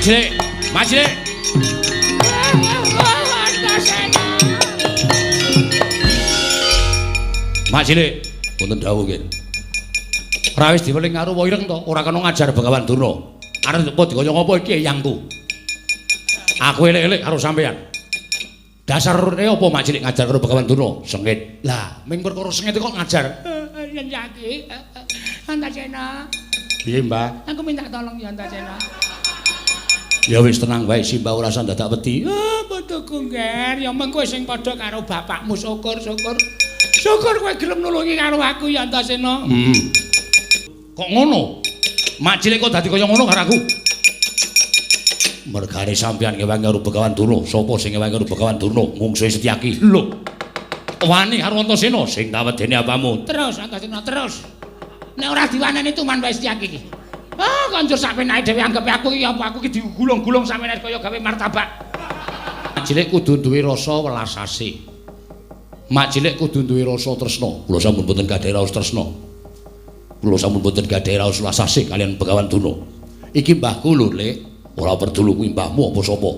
Mak cilik, mak cilik. Antasena. Mak cilik, wonten dawuh nggih. Ora wis diweling karo wa ireng to, ora kena ngajar Begawan Durna. Arep apa dikaya ngapa iki eyangku? Aku elek-elek karo sampean. Dasare apa mak cilik ngajar karo Begawan Durna? Sengit. Lah, ming perkara sengit kok ngajar. Yen yaki. Antasena. Piye, Mbah? Aku minta tolong ya Antasena. Ya wis tenang wae, Simbah ora usah dadak wedi. Ah, putuku ngger, ya mengko sing padha karo bapakmu syukur-syukur. Syukur kowe gelem nulungi karo aku ya Antasena. Kok ngono? Mak cilik kok dadi kaya ngono karo aku? Mergane sampeyan ngewangi karo Begawan Durna, sapa sing ngewangi karo Begawan Durna? Mungsuhe Setyaki. Lho. Wani karo Antasena sing kawedene apamu? Terus Antasena terus. Nek ora diwaneni tuman wae Setyaki iki. Ah, kanjur sakpenake dhewe anggepe aku iki apa aku iki digulung-gulung sakpenake kaya gawe martabak. Mak cilik kudu duwe rasa welas asih. Mak cilik kudu duwe rasa tresna. Kula sampun boten gadhahi raos tresna. Kula sampun boten gadhahi raos welas asih kaliyan Begawan Durna. Iki mbahku lho, Lek. Ora peduli kuwi mbahmu apa sapa.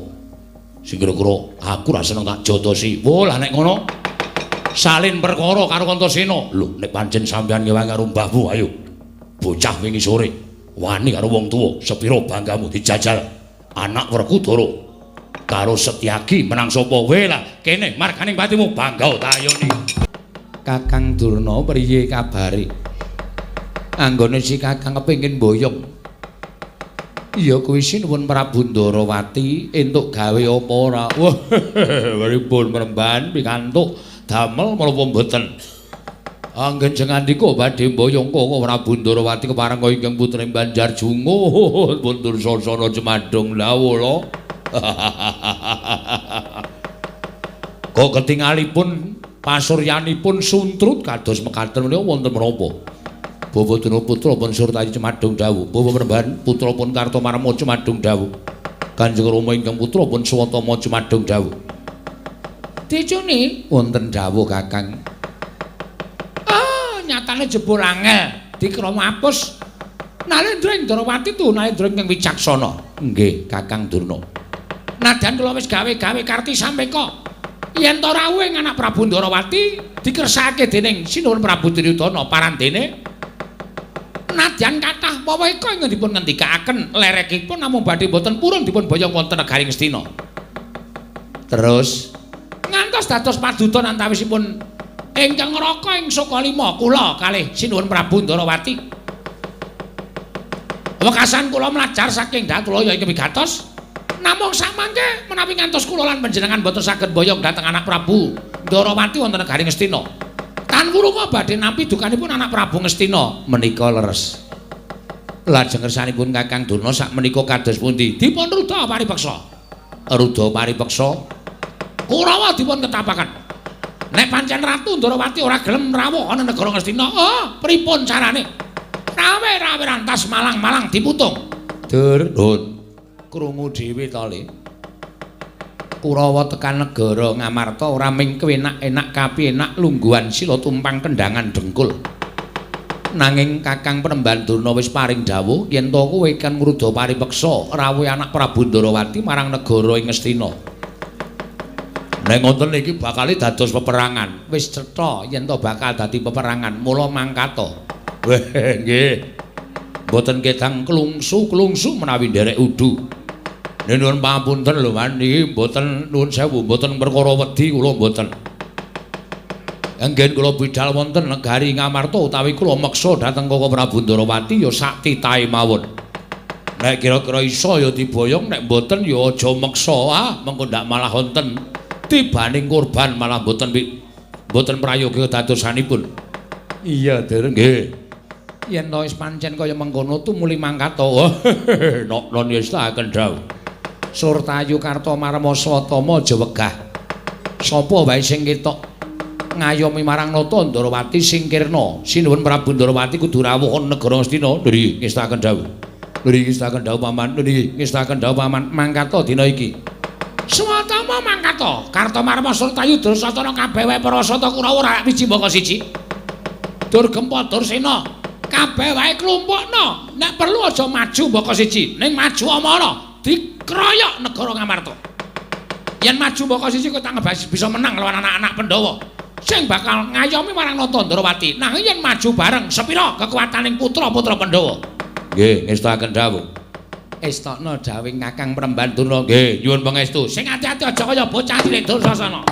Sing kira-kira aku ra seneng tak jotosi. Wo lah nek ngono salin perkara karo Antasena. Lho, nek pancen sampeyan ngewangi karo mbahmu, ayo. Bocah wingi sore wani karo wong tuwa, sepira banggamu dijajal anak Werkudara karo Setyaki menang sapa? We lah, kene marganing patimu bangga tayoni. Kakang Durna priye kabare? Anggone si Kakang kepengin mboyong. Ya kuwi sinuwun Prabu Ndarawati entuk gawe apa ora? Wah, pripun Mremban pikantuk damel menapa mboten? Anggen jengandika badhe mboyong Koko Prabu Ndarawati kepareng ingkang putri Banjar Junguh pun Dursasana Jemadung lawala. Kok ketingalipun pasuryanipun suntrut kados mekaten menika wonten menapa? Bawa Durna putra pun Surtayi Cemadung dawuh. Bawa Mremban putra pun Kartomarma Cemadung dawuh. Kanjeng Rama ingkang putra pun Swatama Cemadung dawuh. Dicuni wonten dawuh Kakang. Ah, nyatane jebul angel dikrama apus. Nalendra ing Ndarawati tu Nalendra ingkang wicaksana. Nggih, Kakang Durna. Nadyan kula wis gawe-gawe karti sampeka. Yen to rawuh ing anak Prabu Ndarawati dikersakake dening Sinuwun Prabu Duryudana parandene. Nadyan kathah weweka ingkang dipun ngendikaaken lerekipun namung badhe boten purun dipun boyong wonten negari Ngastina. Terus ngantos dados padutan antawisipun ingkang ngraka ing Sukalima kula kalih Sinuwun Prabu Ndarawati. Wekasan kula mlajar saking Datulaya ing wigatos namung samangke menawi ngantos kula lan panjenengan boten saged boyong dhateng anak Prabu Ndarawati wonten negari Ngastina. Tan wurunga badhe nampi dukanipun anak Prabu Ngastina menika leres. Lajeng kersanipun Kakang Durna sak menika kados pundi? Dipun ruda paripeksa. Ruda paripeksa Kurawa dipun ketapaken. Nek pancen Ratu Ndarawati ora gelem rawuh ana negara Ngastina, oh, pripun carane? Rawe-rawe rantas malang-malang diputung. Dur, Dun. Krungu dhewe to, Le. Kurawa tekan negara Ngamarta ora ming kewenak-enak kapienak lungguhan sila tumpang kendangan dengkul. Nanging Kakang Penemban Durna wis paring dawuh yen to kowe kan ngruda paripeksa rawuh anak Prabu Ndarawati marang negara ing Ngastina. Nek ngoten iki bakale dados peperangan. Wis cetha yen to bakal dadi peperangan, mula mangkata. Weh, nggih. Mboten ketang klungsu-klungsu menawi nderek udu. Nuwun pangapunten lho, Man, niki mboten nuwun sewu, mboten perkara wedi kula mboten. Anggen kula bidal wonten negari Ngamarta utawi kula meksa dhateng Koko Prabu Ndarawati ya sak titahe mawon. Nek kira-kira iso ya diboyong, nek mboten ya aja meksa. Ah, mengko ndak malah wonten tibaning korban malah mboten mboten prayoga dadosanipun. Iya, Dur, nggih. Yen to wis pancen kaya mengkono tumuli mangkata. Nok non yestaken dawuh. Surtayu Kartomarma Swatama aja wegah. Sapa wae sing ketok ngayomi marang Nata Ndarawati singkirna. Sinuwun Prabu Ndarawati kudu rawuh ana negara Ngastina. Nggih, ngestaken dawuh. Nggih, ngestaken dawuh paman. Nggih, ngestaken dawuh paman. Mangkata dina iki. Swatama mangkata. Kartomarma Surtayu Dursasana kabeh wae para sata Kurawa ora wiji mbaka siji. Durgempa Dursena kabeh wae klumpukna. Nek perlu aja maju mbaka siji, ning maju amara. Dikroyok negara Ngamarta. Yen maju mbaka sisi kowe tak ngebas bisa menang lawan anak-anak Pandhawa. Sing bakal ngayomi marang Nata Ndrawati. Nanging yen maju bareng sepira kekuataning putra-putra Pandhawa? Nggih, ngestakaken dawuh. Estokno dawuh Kakang Premban Durna. Nggih, nyuwun pangestu. Sing ati-ati aja kaya bocah cilik Dursasana.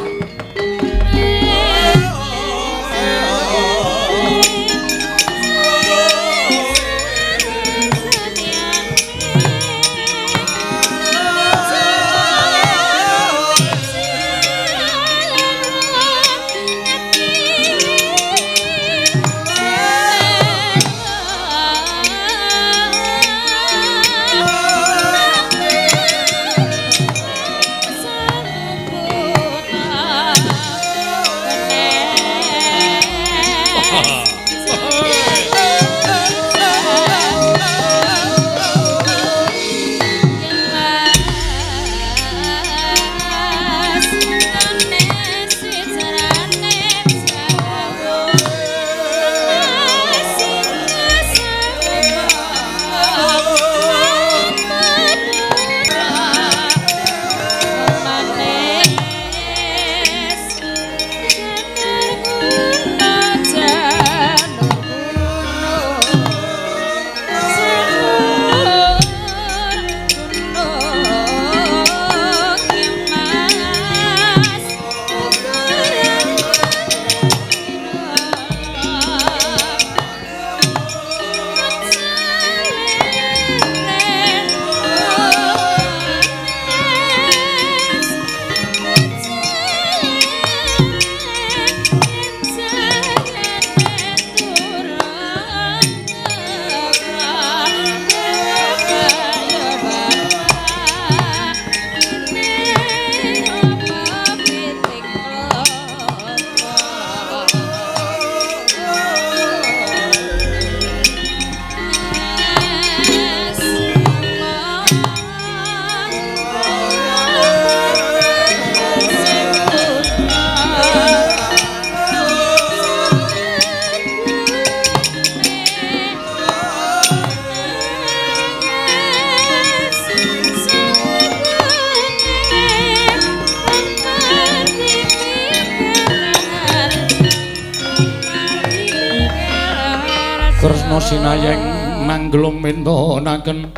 Kresna sinayeng mangglung mintonaken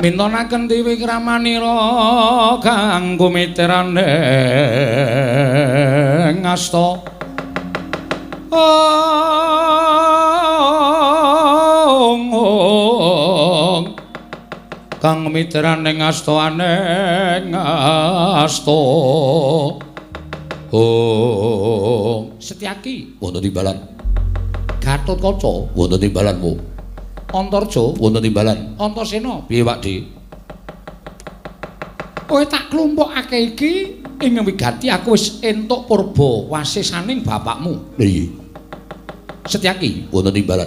mintonaken tiwi kramanira kang kumitirane ngasta ong kang mitirane ngasta aneng ngasta ong. Setyaki wonten timbalan. Gatotkaca wonten timbalanmu. Antarja wonten timbalan. Antasena piye Pak Di? Kowe tak klumpukake iki ing wigati aku wis entuk purba wasisaning bapakmu. Lha iya. Setyaki wonten timbalan.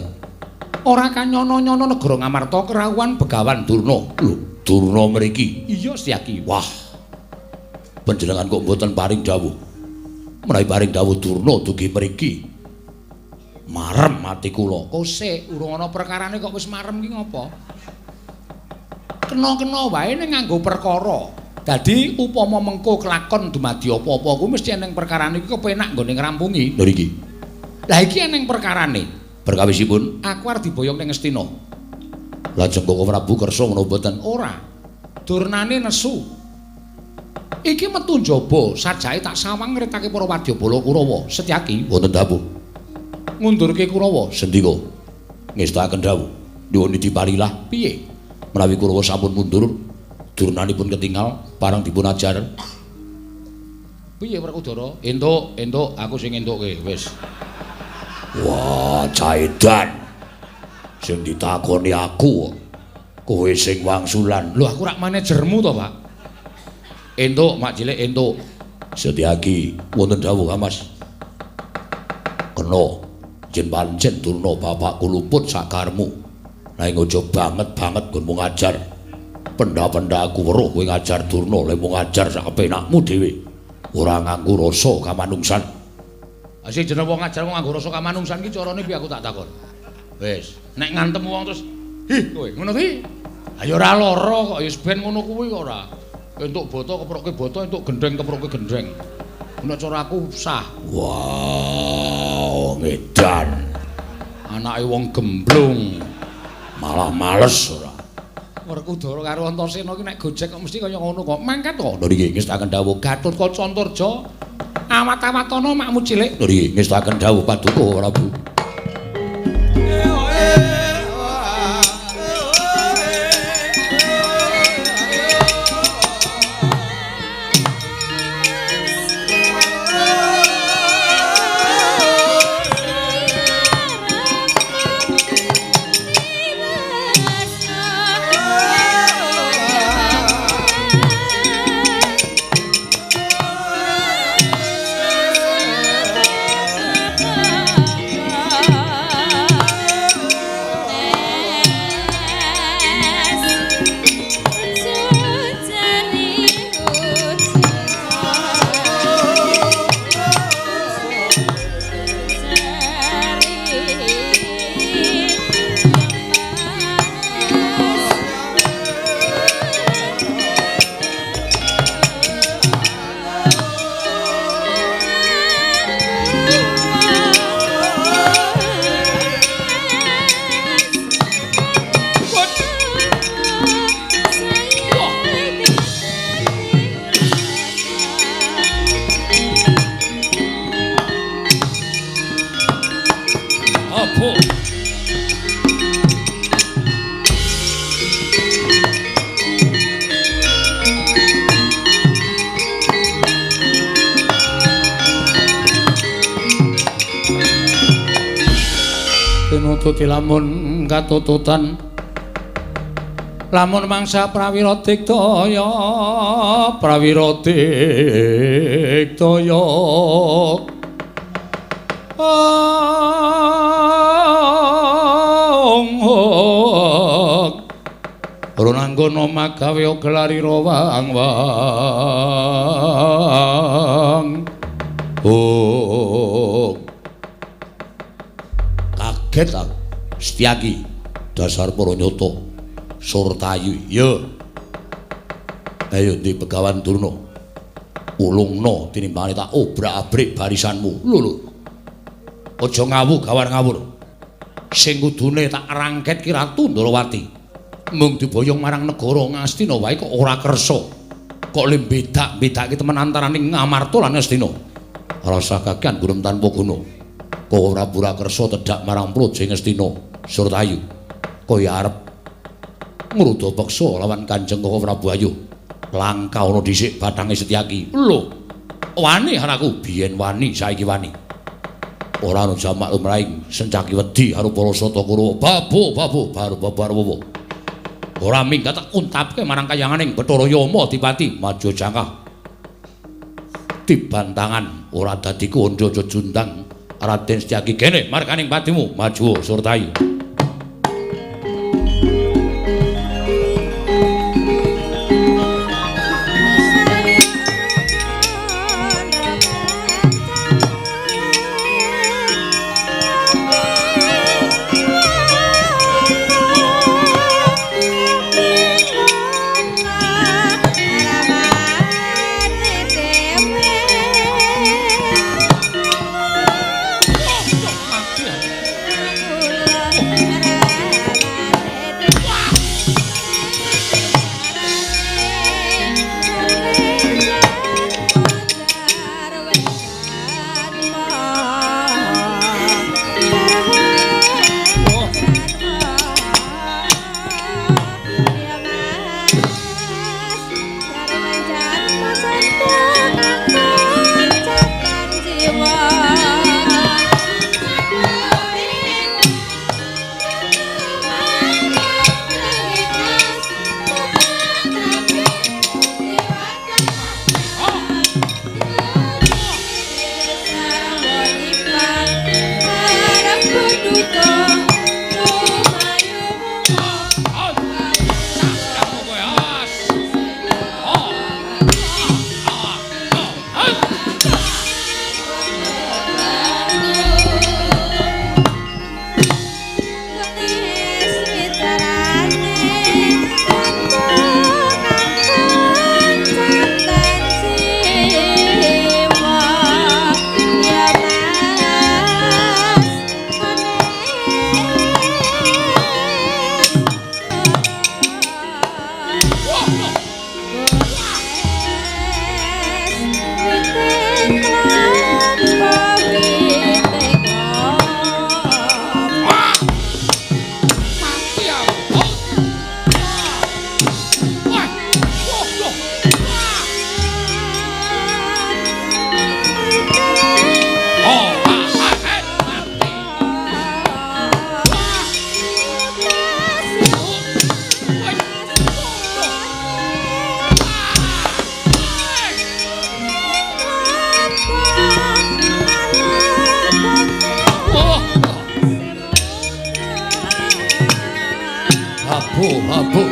Ora kanyono-nyono negara Ngamarta kerawuhan Begawan Durna. Lho, Durna mriki. Iya Setyaki. Wah. Panjenengan kok mboten paring dawuh. Menawi paring dawuh Durna dugi mriki. Marem ati kula. Kosek urung ana perkarane kok wis marem ki ngopo? Kena-kena wae ning nganggo perkara. Dadi upama mengko kelakon dumadi apa-apa kuwi mesti eneng perkarane iki kepenak nggone ngrampungi. Lho iki. Lah iki eneng perkarane. Perkawisipun aku arep diboyong ning Ngastina. Lajeng Koko Prabu kersa ngono mboten? Ora. Durnane nesu. Iki metu njaba, sajake tak sawang ngritake para wadyabala Kurawa. Setyaki wonten dawuh. Ngundurke Kurawa. Sendika ngestakaken dawuh. Nyuwun diparilah. Piye? Menawi Kurawa sampun mundur, durnanipun ketingal parang dipun ajar. Piye Werkudara? Entuk, entuk, aku sing entukke wis. Wah, caedan. Sing ditakoni aku, kowe sing wangsulan. Lho aku rak manajermu to, Pak. Entuk, mak cilik entuk. Setyaki wonten dawuh, Mas. Kena yen pancen Durna bapakku luput sakarmu. Nanging aja banget-banget nggonmu ngajar. Pendha-pendha aku weruh kowe ngajar Durna, lemu ngajar sak kepenakmu dhewe. Ora nganggo rasa kamanungsan. Sing jeneng wong ngajar wong nganggo rasa kamanungsan ki carane piye aku tak takon. Wis, nek ngantem wong terus hi kowe ngono kuwi. Ayo ora lara kok ya ben ngono kuwi kok ora. Entuk boto keproke boto, entuk gendheng keproke gendheng. Nek cara aku sah. Wow, ngedan. Anake wong gemblung. Malah males ora. Werkudara karo Antasena iki nek gojek kok mesti kaya ngono kok. Mangkat kok. Lho nggih ngestaken dawuh Gatotkaca Antarja. Awat-awatana makmu cilik. Lho nggih ngestaken dawuh Paduka Prabu. Tinututi lamun katututan lamun mangsa prawira digdaya prawira digdaya ong runanggana magawe gelarira wang wang oh. Kaget aku. Setyaki dasar para nyata Surtayu. Ya. Ayo ndi Begawan Durna. Ulungna tinimbangane tak obrak-abrik barisanmu. Lho lho. Aja ngawuh gawar ngawur. Sing kudune tak rangket ki Ratu Ndorowati. Mung diboyong marang negara Ngastina wae kok ora kersa. Kok le bedak-bedake temen antaraning Ngamarta lan Ngastina. Rasa kakean gurem tanpa guna. Kok ora pura kersa tedhak marang Praja Ngastina Surtayu. Kaya arep ngruda peksa lawan Kanjeng Koko Prabu Ayu. Langka ana dhisik bathange Setyaki. Lho, wani anakku biyen wani saiki wani. Ora ana jamak lumrahing sencaki wedi karo para sata Kurawa. Babu babu baru babar wawa. Ora minggat tak untapke marang kayanganing Bathara Yama Adipati maju jangkah. Dibantangan ora dadi kandha jejundang Raden Setyaki kene markaning patimu maju Surtayu. Oh. Habu habu.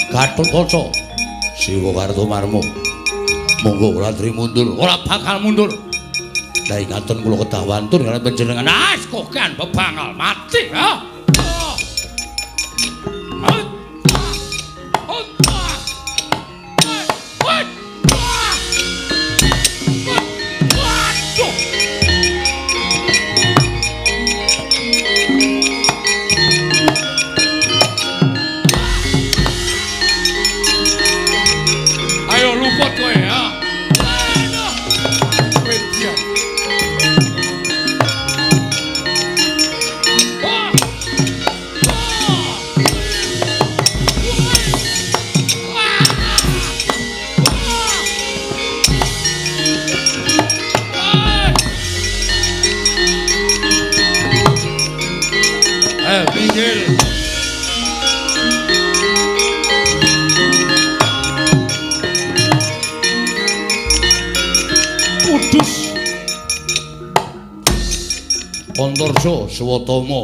Gatotkaca Siwa Kartomarma monggo ora mundur, ora bakal mundur. Lah ingaten kula kedah wantun kaliyan panjenengan. Ah, kokan bebangal mati ha. Antarja Swatama.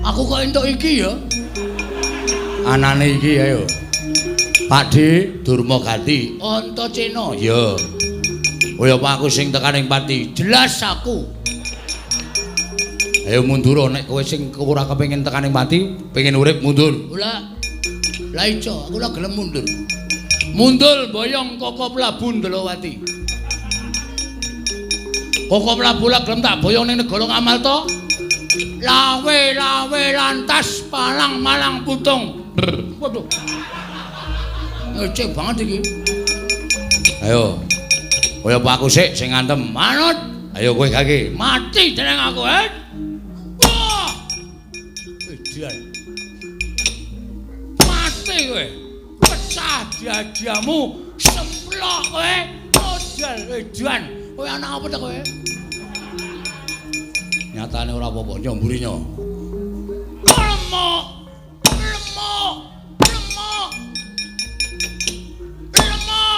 Aku kok entuk iki ya? Anane iki ayo. Pakde Durma Gati, Antasena. Ya. Oh ya apa aku sing tekan ing pati? Jelas aku. Ayo mundur nek kowe sing ora kepengin tekan ing pati, pengen urip mundur. Lah. Lah iso, aku ora gelem mundur. Mundur boyong Koko Prabu Ndalawati. Koko Prabu lah gelem tak boyong ning negara Ngamarta. Lawe lawe lantas palang malang putung. Waduh. Ngece banget iki. Ayo. Kaya apa aku sik sing ngantem? Manut. Ayo kowe gage. Mati jeneng aku, eh. Wah. Edan. Mati kowe. Pecah dadamu, semplok kowe. Modal edan. Kowe anak apa ta kowe? Nyatane ora apa-apa, nyomburi nyo. Lemok. Lemok. Lemok. Lemok.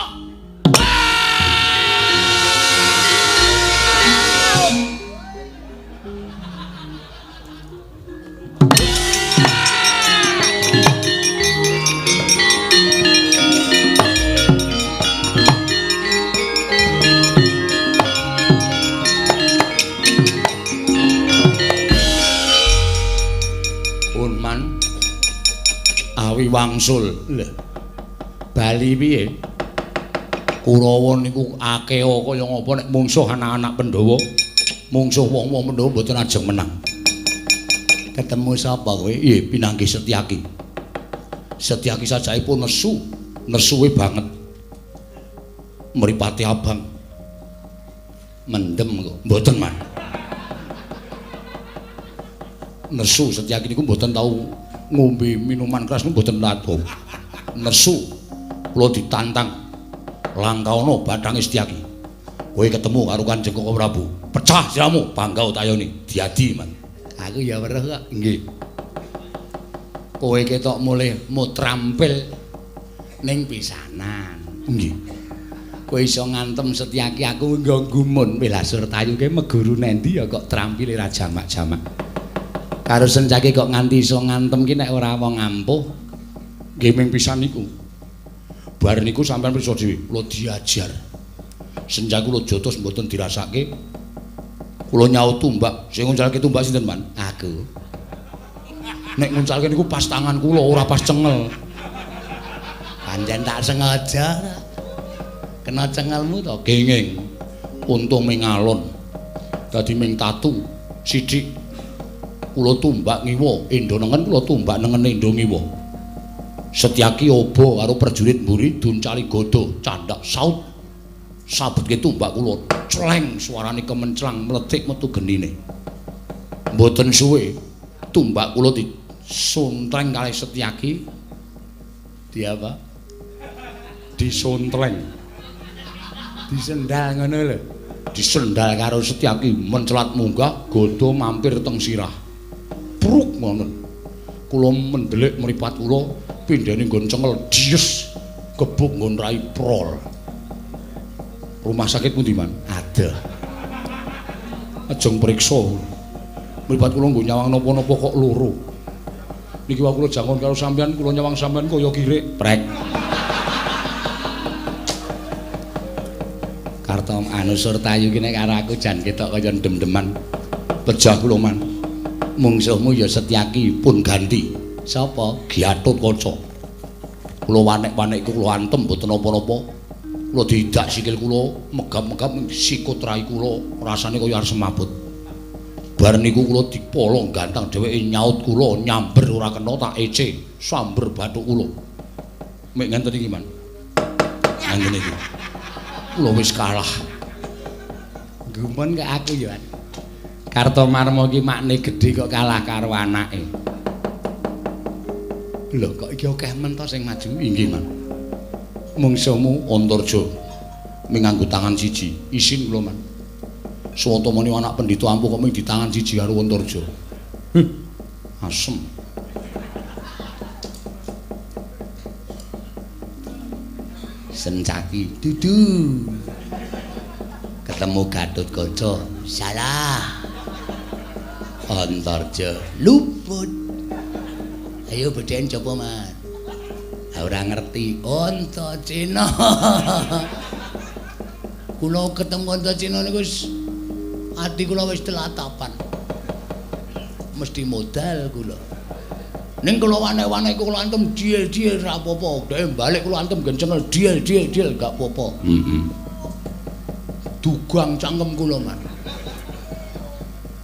Unman awi wangsul. Lha bali piye? Kurawa niku akeh kaya ngapa nek mungsuh anak-anak Pandhawa, mungsuh wong-wong Pandhawa mboten ajeng menang. Ketemu sapa kowe? Nggih, pinanggih Setyaki. Setyaki sajaipun nesu, nesuwe banget. Mripate abang. Mendem kok. Mboten, Man. Nesu Setyaki niku mboten tau ngombe minuman keras niku mboten tau. Nesu kula ditantang. Langkaono bathange Setyaki. Kowe ketemu karo Kanjeng Koko Prabu. Pecah siramu, bangga utayoni. Diadi, Man. Aku ya weruh kok. Nggih. Kowe ketok mulih mutrampil ning pisanan. Nggih. Kowe iso ngantem Setyaki aku nggo gumun Wilasur Tayu ki meguru nendi ya kok trampile ra jamak-jamak. Karo Sencaki kok nganti iso ngantem ki nek ora wong ampuh. Nggih ming pisan niku. Bar niku sampean pirsa dhewe, kula diajar. Senjak kula jotos mboten dirasake. Kula nyaut tumbak, sing nguncalke tumbak sinten, Man? Aku. Nek nguncalke niku pas tangan kula, ora pas cengel. Pancen tak sengaja. Kena cengelmu to? Gengeng. Untung ming alon. Dadi ming tatu sithik. Kula tumbak ngiwa, endo nengen kula tumbak nengen endo ngiwa. Setyaki obo karo prajurit mburi duncali gada candhak saut. Sabetke tumbak kula, cleng suarane kemenclang mlethik metu genine. Mboten suwe tumbak kula disontreng kalih Setyaki. Di apa? Disontreng. Disendal ngono lho. Disendal karo Setyaki mencelat munggah gada mampir teng sirah. Pruk ngoten. Kula mendelik mripat kula pindhane nggon cengel dies gebuk nggon rai prol. Rumah sakit pundi, Man? Aduh. Ajeng priksa. Mripat kula nggo nyawang napa-napa kok loro. Niki wae kula jangon karo sampean, kula nyawang sampean kaya kirik. Prek. Kartom anu Surtayu ki nek karo aku jan ketok kaya ndem-ndeman. Pejah kula, Man. Mungsuhmu ya Setyaki pun ganti. Sapa? Gatotkaca. Kula wanek-wanek iku kula antem mboten napa-napa. Kula diidak sikil kula, megap-megap sikut rai kula, rasane kaya arep semabut. Bar niku kula dipolong gantang dheweke nyaut kula, nyamber ora kena tak ece, samber bathuk kula. Mek ngenten iki, Man. Ngenten iki. Kula wis kalah. Gumun kok aku ya, Man. Kartomarma iki makne gedhe kok kalah karo anake. Lho kok iki akeh men to sing maju? Inggih, Man. Mungsuhmu Antarja ming nganggo tangan siji. Isin kula, Man. Suwantamane anak pendhita ampuh kok ming ditangan siji karo Antarja. Huh. Asem. Sencaki dudu. Ketemu Gatotkaca. Salah. Antarja luput. Ayo bedhen coba, Man. Ora ngerti Antacina. Kula ketemu Antacina niku wis ati kula wis telatapan. Mesti modal kula. Ning kula wanek-wanek kula antem diel-diel ra apa-apa. Dhek balik kula antem gencengel diel-diel-diel gak apa-apa. Heeh. Dugang cangkem kula, Man.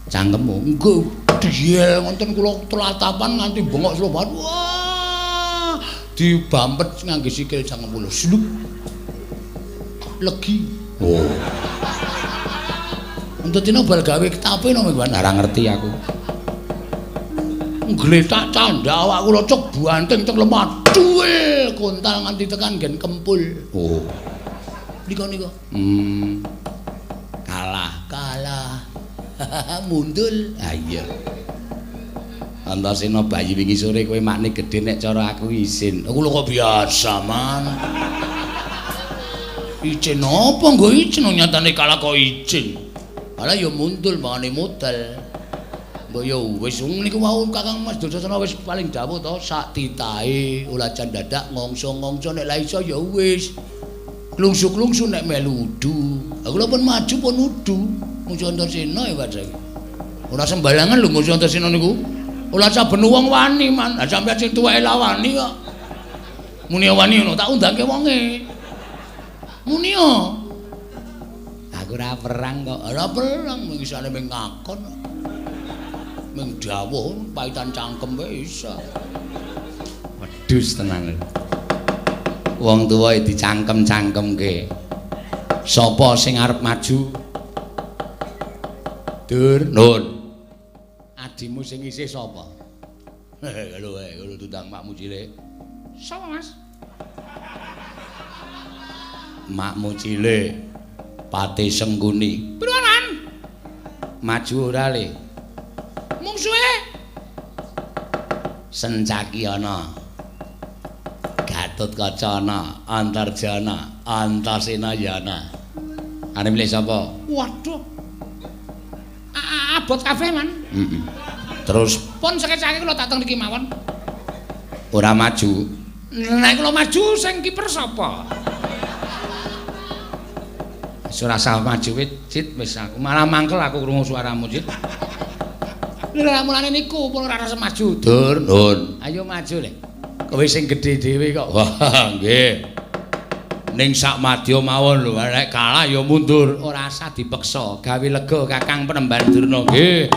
Cangkemmu nggo diel ngoten kula telatapan nganti bengok sloban. Wah, dibampet ngangge sikil cangkem kula. Slup. Legi. Oh. Antasena bal gawe ketape no mingguan ora ngerti aku. Ngletak candhak awak kula cek banting teng lemah. Duel kontal nganti tekan nggen kempul. Oh. Nika nika. Kalah, kalah. Mundul. Ha iya. Antasena bayi wingi sore kowe makne gedhe nek cara aku isin. Aku lho kok biasa man. Izin apa nggo izin nyatane kalah kok izin. Alah ya mundul mangane modal. Mbok ya wis niku wau Kakang Mas Dursasana wis paling dawuh to sak titahe ulajan dadak ngongso-ngongso nek la iso ya wis. Klungsu-klungsu nek melu udu. Aku lho pun maju pun udu. Musuh Antasena ya Pak saiki. Ora sembarangan lho musuh Antasena niku. Ora saben wong wani man. Lah sampeyan sing tuweke lawani kok. Muni wani ngono tak undangke wonge. Muni yo. Aku ora perang kok. Ora perang mung isane mung ngakon. Mung dawuh paitan cangkem wae iso. Wedhus tenan. Wong tuwa dicangkem-cangkemke. Sapa sing arep maju? Dur, Nun. Adimu sing isih sapa? Lho, lho tundang makmu cilik. Sapa, Mas? Makmu cilik. Pati Sengkuni. Pruwanan? Maju ora le? Mungsuhe? Sencaki ana. Gatotkaca ana, Antarjana, Antasena ya ana. Arep milih sapa? Waduh. Abot kabeh, Man. Heeh. Terus pun sekecake kula tak teng niki mawon. Ora maju. Nek kula maju sing kiper sapa? Wis ora usah maju wit, Cit, wis aku malah mangkel aku krungu suaramu, Cit. Lha mulane niku pun ora rasa maju. Dur, Nun. Ayo maju le. Kowe sing gedhe dhewe kok. Wah, nggih. Ning sak madya mawon lho, nek kalah ya mundur, ora usah dipeksa. Gawe lega Kakang Penemban Durna nggih.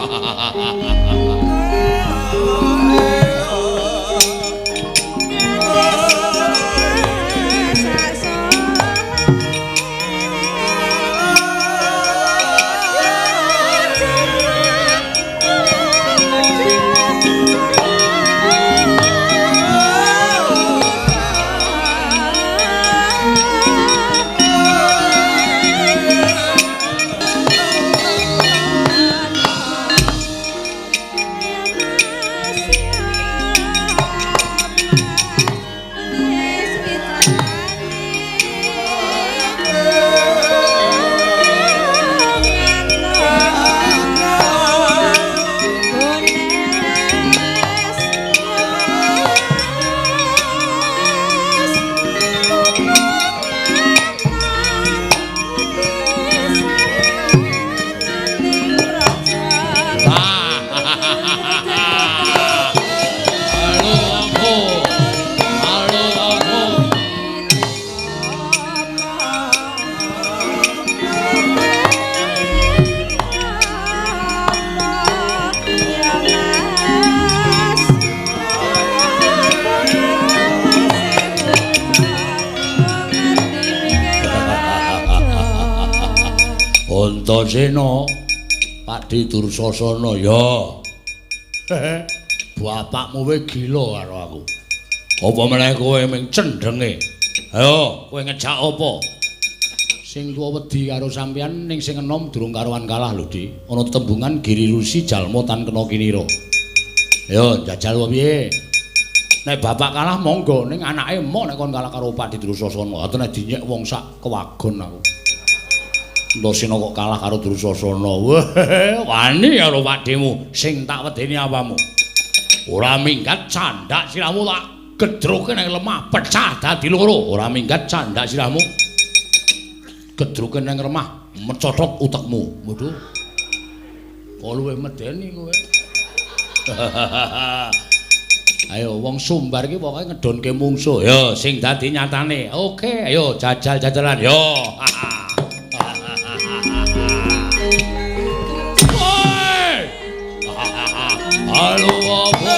Antasena Pakde Dursasana ya. Bapakmu we gila karo aku. Apa meneh kowe ming cendhenge. Ayo, kowe ngejak apa? Sing tuwa wedi karo sampeyan ning sing enom durung karuan kalah lho, Dik. Ana tembungan Giri Rusi jalma tan kena kinira. Ayo, jajal piye? Nek bapak kalah monggo, ning anake emoh nek kon kalah karo Pakde Dursasana. Ate nek dinyek wong sak kewagon aku. Antasena kok kalah karo Dursasana. Wah, wani karo pakdemu sing tak wedeni apamu. Ora minggat candhak sirahmu tak gedruke nang lemah pecah dadi loro. Ora minggat candhak sirahmu gedruke nang lemah mecothok utekmu. Waduh. Kok luwih medeni kowe. Ayo wong Sumbar iki pokoke ngedonke mungsuh. Ya sing dadi nyatane. Oke, ayo jajal-jajalan. Yo. Halo apa?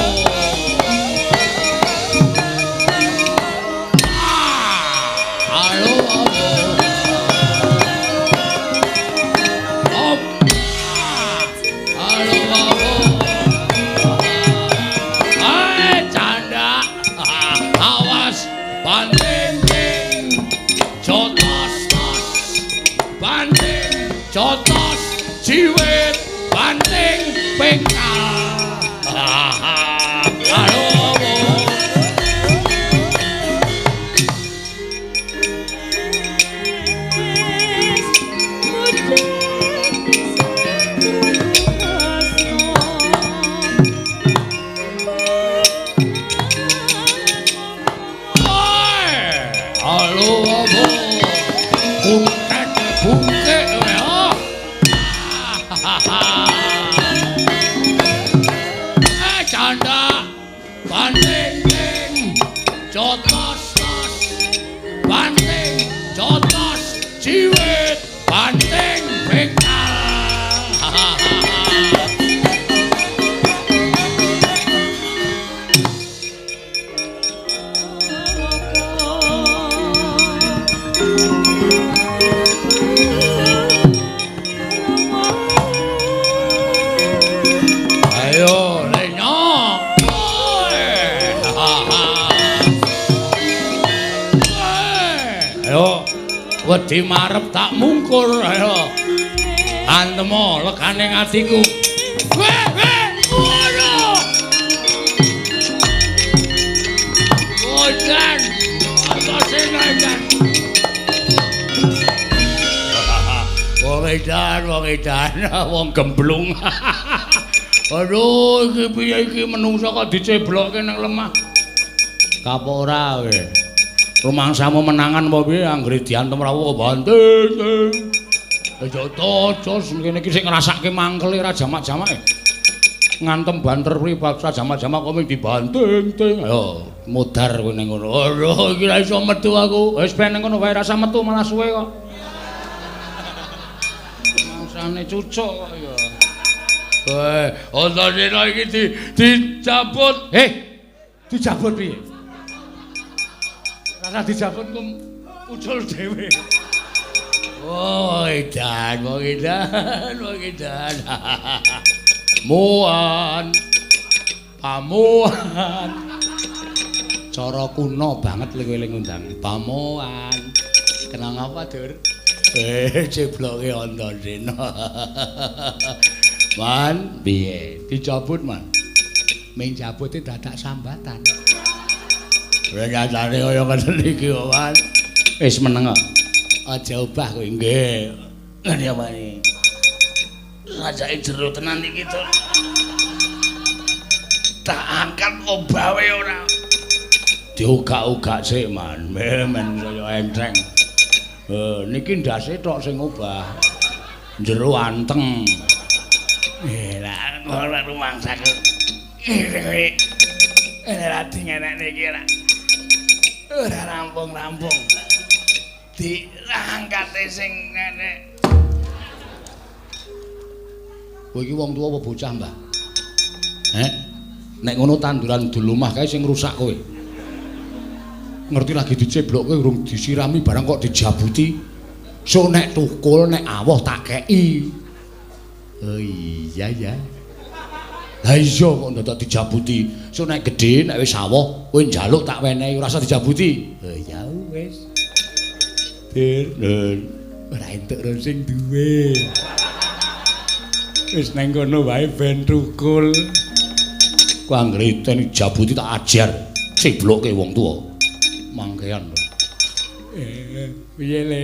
Halo apa? Jotos jiwit banting bengkal. Wedi marep tak mungkur, ayo antemo legane atiku. Weh weh ngono. Ojan apa sing edan? Wong edan, wong edan, wong gemblung. Aduh, iki piye iki menungsa kok diceblokke nang lemah. Kapok ora kowe. Rumangsamu menangan apa piye anggere diantem rawuh banting. Aja kene iki sing ngrasake mangkele ora jamak-jamake. Ngantem banter kuwi paksa jamak-jamak kok mung dibanting ting. Ayo modar kowe ning ngono. Aduh iki ra iso metu aku. Wis ben ning ngono wae ra usah metu malah suwe kok. Mangsane cucuk kok ya. Weh, Antasena iki dicabut. Dicabut piye? Rasa dijabut kum ucul dhewe. Oh, edan, wong edan, wong edan. Muan. Pamuan. Cara kuno banget lho kowe ngundang. Pamuan. Kenang apa, Dur? Cebloke Antasena. Man, piye? Dicabut, Man. Ming jabute dadak sambatan. Nyatane kaya ngene iki kok, Man. Wis meneng kok. Aja obah kowe nggih. Ngene apa iki? Sajake jero tenan iki to. Tak angkat obahe ora. Diogak-ogak sik, Man. Men saya enteng. Niki ndase tok sing obah. Jero anteng. Lah ora rumangsaku. Ora dingenekne iki ora. Ora rampung-rampung. Diangkate sing nenek. Kowe iki wong tuwa apa bocah, Mbah? Heh? Nek ngono tanduran dulumah kae sing ngrusak kowe. Ngerti lagi diceblokke urung disirami barang kok dijabuti. So nek tukul nek awoh tak kei. Oh iya ya. Lah iya kok ndadak dijabuti. So nek gedhe nek wis awoh kowe njaluk tak wenehi ora usah dijabuti. Oh ya wis. Dir, ora entuk ro sing duwe. Wis nang kono wae ben tukul. Ku anggere dijabuti tak ajar. Ceblokke wong tuwa. Mangkean lho. Piye le?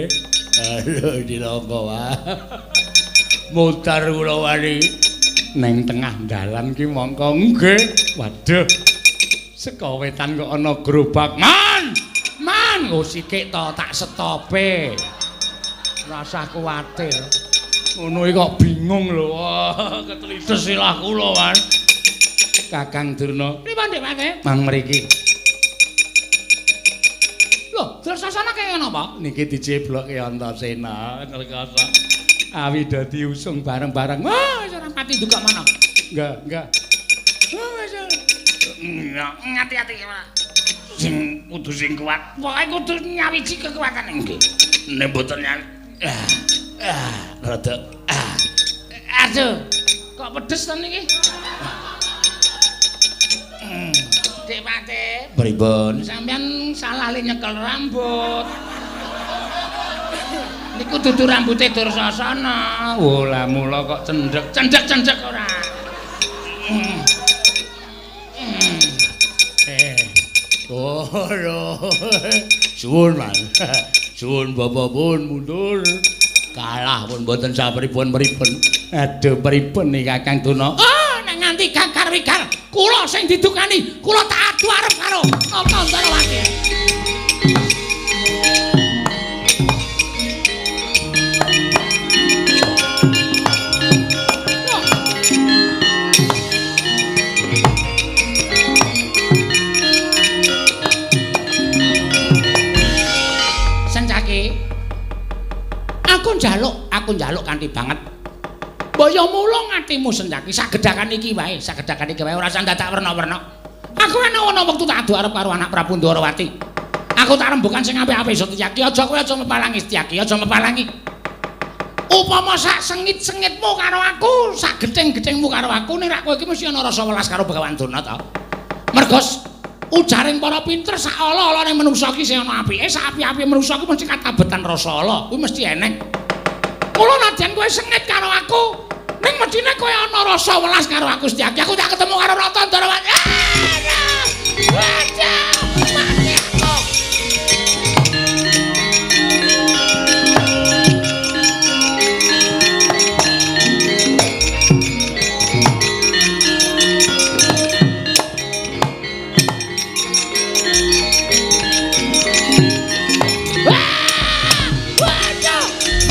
Aduh dilongko wae. Mutar kula wani. Neng tengah dalan ki mongko nggih. Waduh. Saka wetan kok ana gerobak. Man! Man, nggo sikik to tak setope. Rasah kuwatir. Ngono iki kok bingung lho. Wah, ketelides silah kula, Man. Kakang Durna. Pripun, Dik Pate? Mang mriki. Lho, Dursasana kaya napa? Niki diceblokke Antasena ngrekasa. Awi dadi usung bareng-bareng. Wah, wis ora pati duka mana. Enggak, enggak. Wah, wis. Ngati-ati sing kudu sing kuat. Pokoke kudu nyawiji kekuatan nggih. Nek mboten nyawi. Rada. Aduh, kok pedes to niki? Dik Pate, pripun? Sampeyan salah le nyekel rambut. Niku dudu rambute Dursasana. Oh lah mula kok cendhek, cendhek-cendhek ora. Oh lho. Suwun, Mas. Suwun bapak pun mundur. Kalah pun mboten sapripun pripun. Aduh pripun iki Kakang Durna? Oh, nek nganti ganggar wigar, kula sing didukani, kula tak adu arep karo Nata Ndarawati. Sencaki, aku njaluk kanthi banget. Mbok ya mulung atimu Sencaki, sagedhakan iki wae, sagedhakan iki wae ora usah dadak werna-werna. Aku ana wektu tak adu arep karo anak Prabu Ndorowati. Aku tak rembukan sing apik-apik Setyaki, aja kowe aja mepalangi Setyaki, aja mepalangi. Upama sak sengit-sengitmu karo aku, sak gething-gethingmu karo aku, ning rak kowe iki mesti ana rasa welas karo Begawan Durna ta. Mergo ujaring para pinter sak ala-alane manungsa iki sing ana apike, sak apik-apike manungsa iki mesti katabetan rasa ala, kuwi mesti eneng. Mula nadyan kowe sengit karo aku, ning medine kowe ana rasa welas karo aku Setyaki. Aku tak ketemu karo Rata Ndarawati. Waduh, mati aku. Waduh.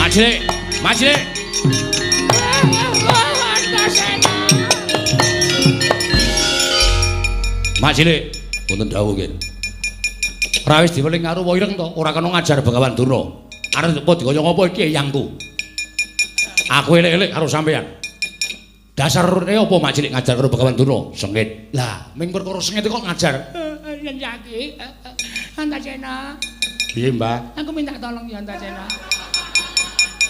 Macilik, macilik. Macilik, wonten dawuh nggih. Ora wis diweling karo Ireng to, ora kena ngajar Begawan Durna. Arep apa dikaya ngapa iki eyangku. Aku elek-elek karo sampeyan. Dasare apa Macilik ngajar karo Begawan Durna? Sengit. Lah, ming perkara sengit kok ngajar. Sencaki. Antasena. Piye, Mbah? Aku minta tolong ya Antasena.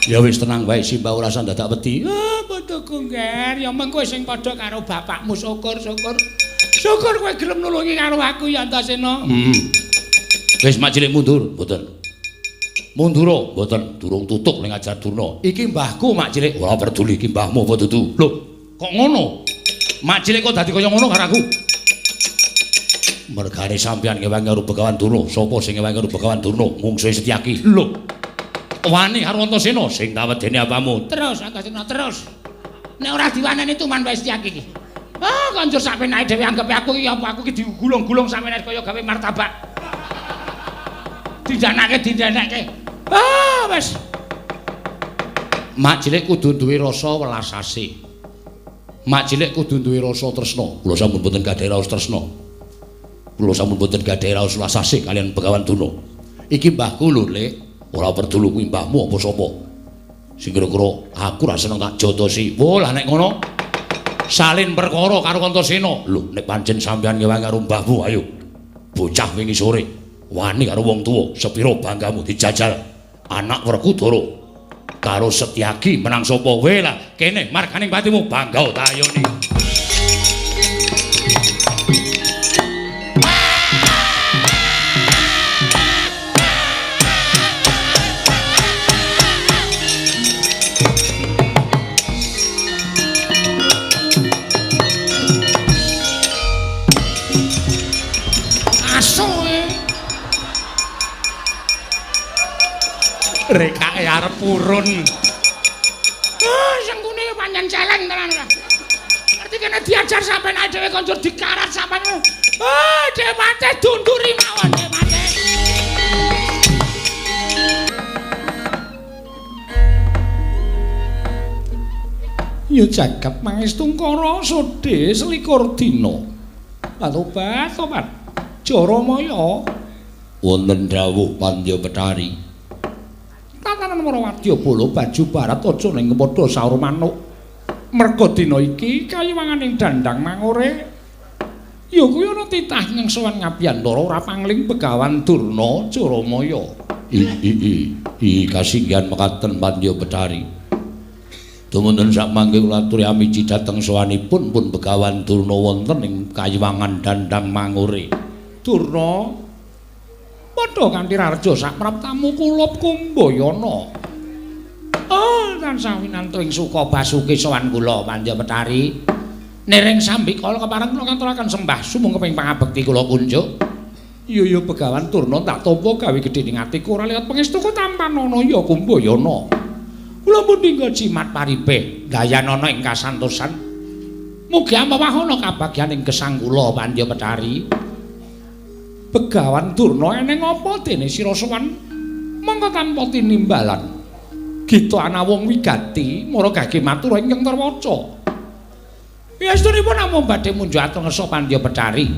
Ya wis tenang wae Simbah, ora usah dadak wedi. Ah, padha gongger, ya meng kowe sing padha karo bapakmu, syukur-syukur. Syukur kowe gelem nulungi karo aku ya Antasena. Wis Macilik mundur, mboten. Mundura, mboten, durung tutuk ning ajar Durna. Iki mbahku Macilik, ora peduli iki mbahmu apa dudu. Lho, kok ngono? Macilik kok dadi kaya ngono karo aku? Mergane sampeyan ngewangi karo Begawan Durna, sapa sing ngewangi karo Begawan Durna? Mungsuhe Setyaki. Lho. Wani karo Antasena sing tak wedeni apamu. Terus Antasena terus. Nek ora diwaneni tuman wae Setyaki iki. Ah, konjur sakpenake dhewe anggepe aku iki apa aku iki digulung-gulung sakpenake kaya gawe martabak. Dindanake dindanake. Ah, wis. Macilik kudu duwe rasa welas asih. Macilik kudu duwe rasa tresna. Kula sampun boten gadhahi raos tresna. Kula sampun boten gadhahi raos welas asih kaliyan Begawan Durna. Iki mbahku lho, Lek. Ora peduli kuwi mbahmu apa sapa. Sing kira-kira aku ra seneng tak jotosi. Wo lah nek ngono salin perkara karo Antasena. Lho nek pancen sampeyan ngewangi karo mbahmu ayo. Bocah wingi sore wani karo wong tuwa, sepira banggamu dijajal anak Werkudara karo Setyaki menang sapa? We lah kene marganing patimu bangga tayoni. Rekake arep purun. Ah, sengkune pancen celeng tenan ora. Ngerti kene diajar sampean ae dhewe konjur dikarat sampean. Ah, dhewe mate dunduri mawon dhewe mate. Ya jagat mangestungkara sodhe selikur dina. Tobat tobat. Jaramaya wonten dawuh Pandya Betari. Tatanan para wadya bala baju barat aja ning padha saur manuk. Merga dina iki kayiwanganing dandang mangore ya kuwi ana titah nyengsowan ngabiyantara ora pangling Begawan Durna Jaramaya. I kasinggihan mekaten Pandya Betari. Dumunten sak mangke kula aturi amiji dhateng sowanipun pun Begawan Durna wonten ing kayiwangan dandang mangore. Durna padha kanthi rarja sapraptamu kulup kumbayana. Tansah winantu ing suka basuki sowan kula Pandya Betari. Nering sambikala kepareng kula ngaturaken sembah sumangga ing pangabekti kula kunjuk. Iya ya Begawan Durna tak tampa gawe gedhe ning atiku ora liwat pangestuku tampanana ya Kumbayana. Kula mundhingga jimat paripe dayanana ing kasantosan. Mugi amawahana kabagyan ing gesang kula Pandya Betari. Begawan Durna eneng apa dene sira sowan mongko tanpa tinimbalan. Gita ana wong wigati mara gage matur ingkang terwaca. Piyastunipun namung badhe munjuk atur ngersa Pandya Betari.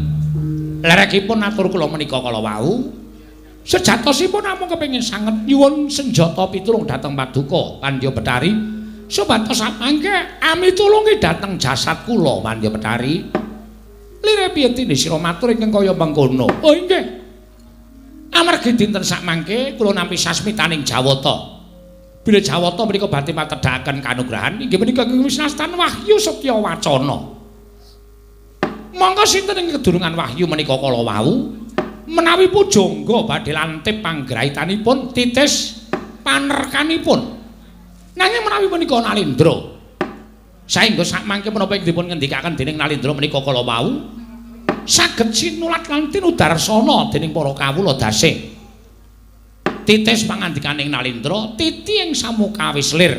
Lerekipun atur kula menika kala wau sejatosipun namung kepengin sanget nyuwun senjata pitulung dhateng paduka Pandya Betari supados samangke amitulungi dhateng jasad kula Pandya Betari. Lire piye tindhe sira matur ingkang kaya mengkono? Oh inggih. Amargi dinten sakmangke kula nampi sasmitaning Jawata. Bilih Jawata menika badhe matedhakaken kanugrahan inggih menika ingkang wisnastan Wahyu Setya Wacana. Monggo sinten ing kedurungan wahyu menika kala wau menawi pujangga badhe lantip panggraitanipun titis panerkanipun. Nanging menawi menika Nalindra saengga sakmangke menapa ing dipun ngendikaken dening Nalindra menika kala wau saged sinulat lan tinudarsana dening para kawula dasih. Titis pangandikaning Nalindra titi ing samukawis lir.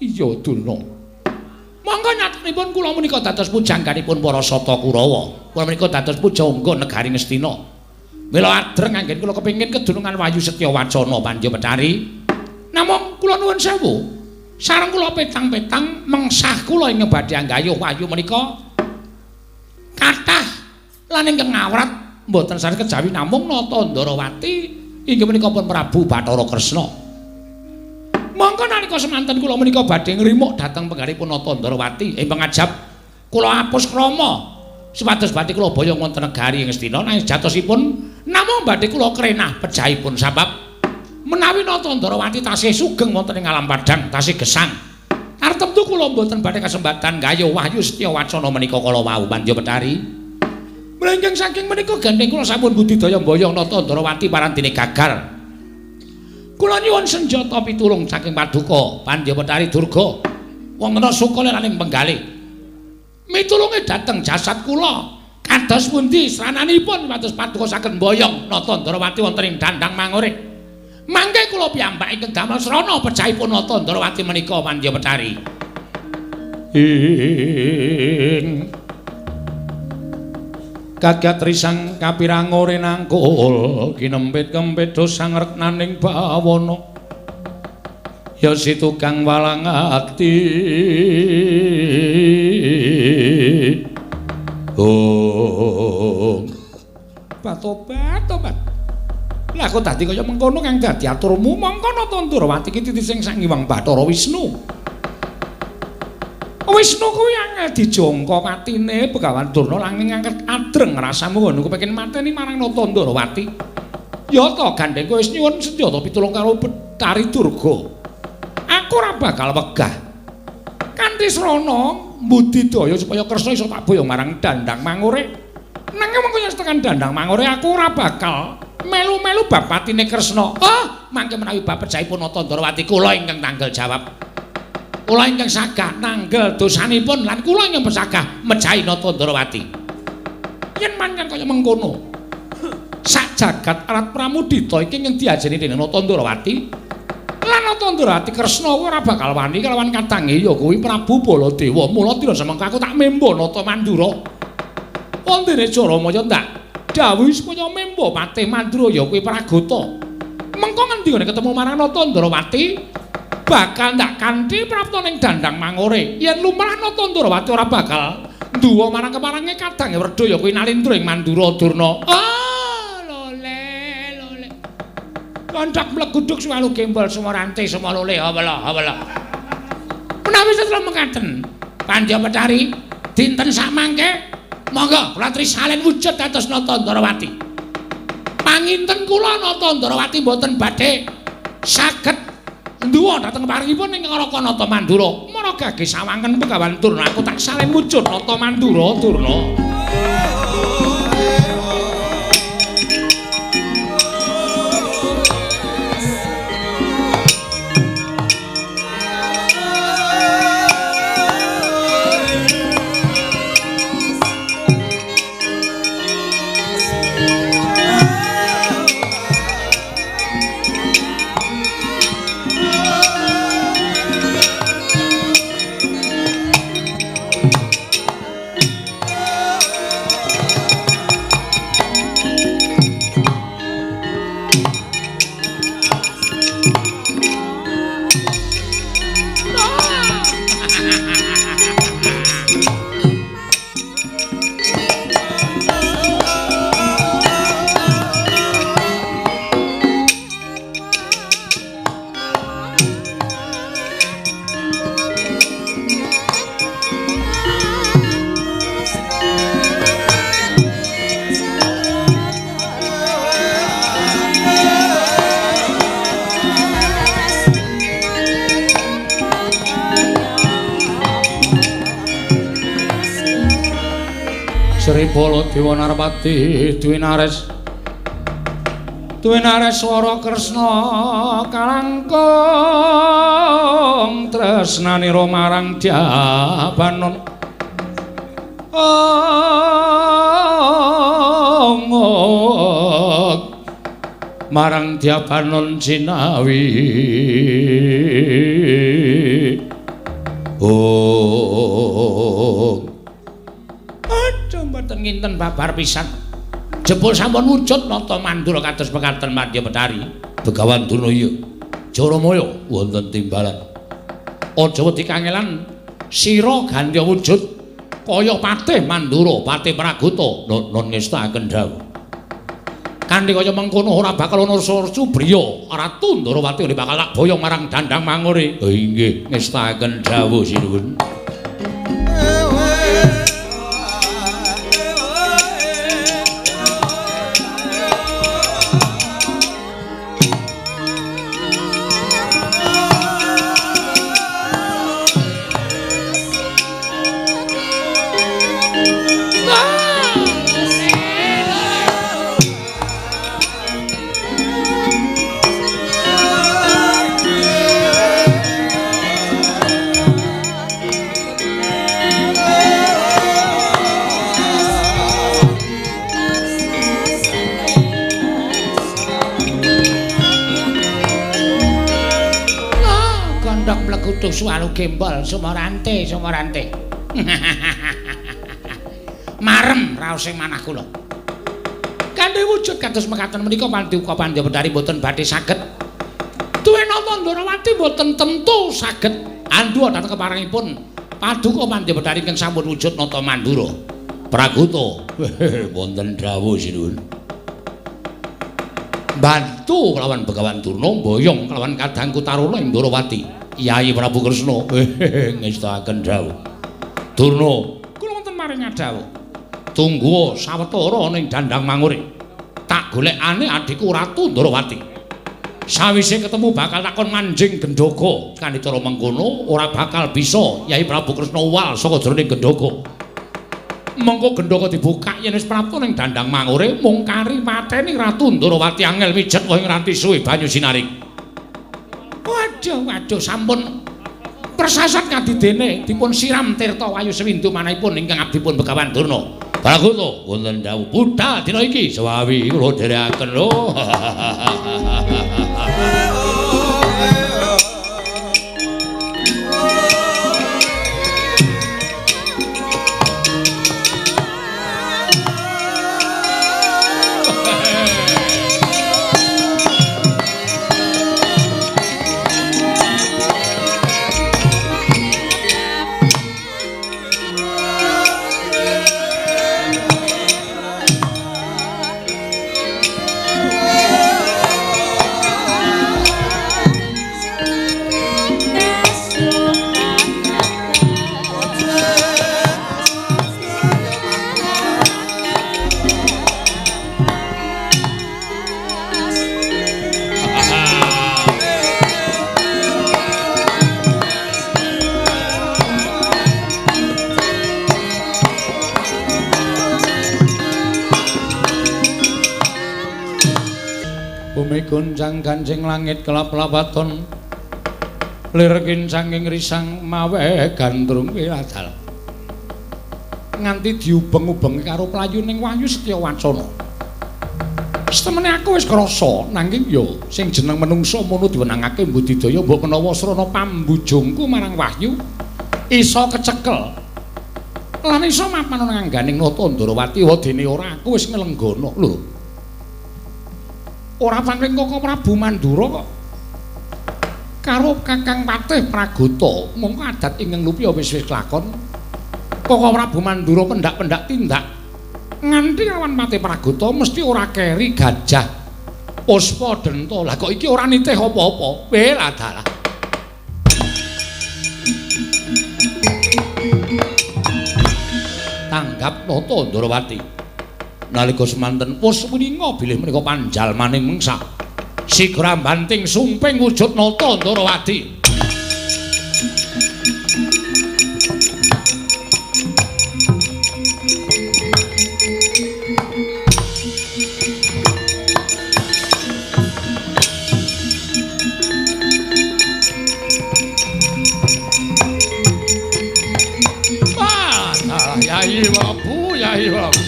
Iya Durna. Monggo nyatanipun kula menika dados pujangganipun para Sata Kurawa. Kula menika dados pujangga negari Ngastina. Mila adreng anggen kula kepengin kedunungan Wahyu Setya Wacana Pandya Betari. Namung kula nuwun sewu, sareng kula petang-petang mengsah kula ingkang badhe anggayuh wahyu menika kathah lan ingkang ngawrat mboten sanes kejawi namung Nata Ndarawati inggih menika pun Prabu Bathara Kresna. Mongko nalika semanten kula menika badhe ngrimuk dhateng penggalihipun Nata Ndarawati ing pangajap kula apus krama supados badhe kula boyong wonten negari Ngastina nanging jatosipun namung badhe kula krenah pejahipun sabab menawi Nata Ndarawati tasih sugeng wonten ing alam padhang tasih gesang tartemtu kula mboten badhe kasempatan gayuh Wahyu Setya Wacana menika kala wau Pandya Betari. Mlengking saking menika gandeng kula sampun budidaya mboyong Nata Ndarawati parantine gagal. Kula nyuwun senjata pitulung saking paduka Pandya Betari Durga wonten suka liraning penggalih. Mitulunge dhateng jasad kula kados pundi srananipun pados paduka saged mboyong Nata Ndarawati wonten ing Dandang Mangure. Mangke kula piyambak ingkang damel srana pejahipun Nata Ndarawati menika Pandya Betari. Ing kagat risang kapirangore nangkul kinempit kempit dosang reknaning bawana ya si tukang walang ati. Oh batobat tobat lah kok dadi kaya mengkono kang dadi aturmu mongko Nata Ndarawati iki titi sing Sang Hyang Bathara Wisnu. Wisnu kuwi angel dijangka patine Begawan Durna langing angket adreng rasamu ngono kepengin mateni marang Nata Ndarawati. Ya ta gandeng kowe wis nyuwun senjata pitulung karo Betari Durga. Aku ora bakal wegah. Kanthi srana mbudidaya supaya Kresna iso tak boyong marang Dandang Mangure. Nanging mengko yen tekan Dandang Mangure aku ora bakal melu-melu bab patine Kresna. Oh, mangke menawi bab pejahipun Nata Ndarawati kula ingkang tanggel jawab. Kula ingkang sagah nanggel dosanipun lan kula ingkang pesagah mejahi Nata Ndarawati. Yen pancen kaya mengkono, sak jagat arat pramudita iki ingkang diajeni dening Nata Ndarawati lan Nata Ndarawati Kresna ora bakal wani kelawan kadange ya kuwi Prabu Baladewa. Mula dina semengko aku tak membo Nata Mandura. Wondene Jaramaya ndak dawuhi supaya membo patih Mandura ya kuwi Pragota. Mengko ngendi ngene ketemu marang Nata Ndarawati bakal ndak kanthi prapta ning Dandang Mangure. Yen lumrah Nata Ndarawati ora bakal nduwa marang keparange kadange werda ya kuwi Nalindra ing Mandura Durna. Ah, lole lole. Kondak mleguduk suwalu gembol semua rantai semua lole hawala hawala. Menawi setelah mekaten Pandya Betari dinten samangke monggo kula trisalin wujud dados Nata Ndarawati. Panginten kula Nata Ndarawati mboten badhe saged nduwa dhateng paringipun ing Ngaraka Nata Mandura. Mara gage sawangen Begawan Durna aku tak salin wujud Nata Mandura Durna. Sri Baladewa Narpati Dwinares Dwinares swara Kresna kalangkung tresnanira marang Dyabanon. Marang Dyabanon jinawi. Oh. Aduh mboten nginten babar pisan. Jebul sampun wujud nata mandura kados pekaten Madya Betari. Begawan Durna iya. Jaramaya wonten timbalan. Aja wedi kangelan sira gandya wujud kaya Patih Mandura, Patih Pragota. Non ngestakaken dawuh. Kanthi kaya mengkono ora bakal ana subriya. Ratu Ndorowati ora bakal tak boyong marang Dandang Mangure. Oh inggih, ngestakaken dawuh sinuwun. Suwalu gembol sumorante sumorante. Marem raos sing manah kula. Kanthi wujud kados mekaten menika Paduka Pandya Betari mboten badhe saged. Duwenata Ndorowati mboten tentu saged andhuwa dhateng keparengipun Paduka Pandya Betari ingkang sampun wujud nata mandura. Pragota wonten dawuh sinuwun. Bantu kelawan Begawan Durna mboyong kelawan kadangku Taruna ing Ndorowati. Yai Prabu Kresna ngestakaken dawuh. Durna, kula wonten maring dawuh. Tunggu sawetara ning Dandang Mangure. Tak golekane adhiku Ratu Ndorowati. Sawise ketemu bakal takon manjing gendhoga. Kanthi cara mengkono ora bakal bisa Yai Prabu Kresna uwal saka jroning gendhoga. Mengko gendhoga dibukak yen wis prapta ning Dandang Mangure mung kari mateni Ratu Ndorowati angel mijet wong ranti suwe banyu sinaring. Waduh, waduh, sampun persasat kadidene dipun siram tirta wayu sewindu manahipun ingkang abdipun Begawan Durna. Pragota wonten dawuh budhal dina iki sewawi kula dherekaken lho. Gonjang ganjing langit kelap-lapaton lir kincanging risang mawe gandrung wiladal nganti diubeng-ubeng karo playuning wahyu setya wacana. Setemene aku wis krasa nanging ya sing jeneng menungsa mono diwenangake mbudidaya mbok menawa srana pambujungku marang wahyu iso kecekel lan iso mapan nang angganing Nata Ndorowati wadene ora aku wis nglenggana lho. Ora pangling Koko Prabu Mandura kok karo Kakang Patih Pragota mongko adat ingkang lupi wis wis kelakon. Koko Prabu Mandura pendak-pendak tindak nganti lawan Patih Pragota mesti ora keri gajah puspa denta. Lah kok iki ora nitih apa-apa. Weh dalah. Tanggap Nata Ndorowati. Nalika semanten wis wininga bilih menika panjalmaning mengsa sigra banting sumping wujud Nata Ndorowati. Yai Prabu, Yai Prabu.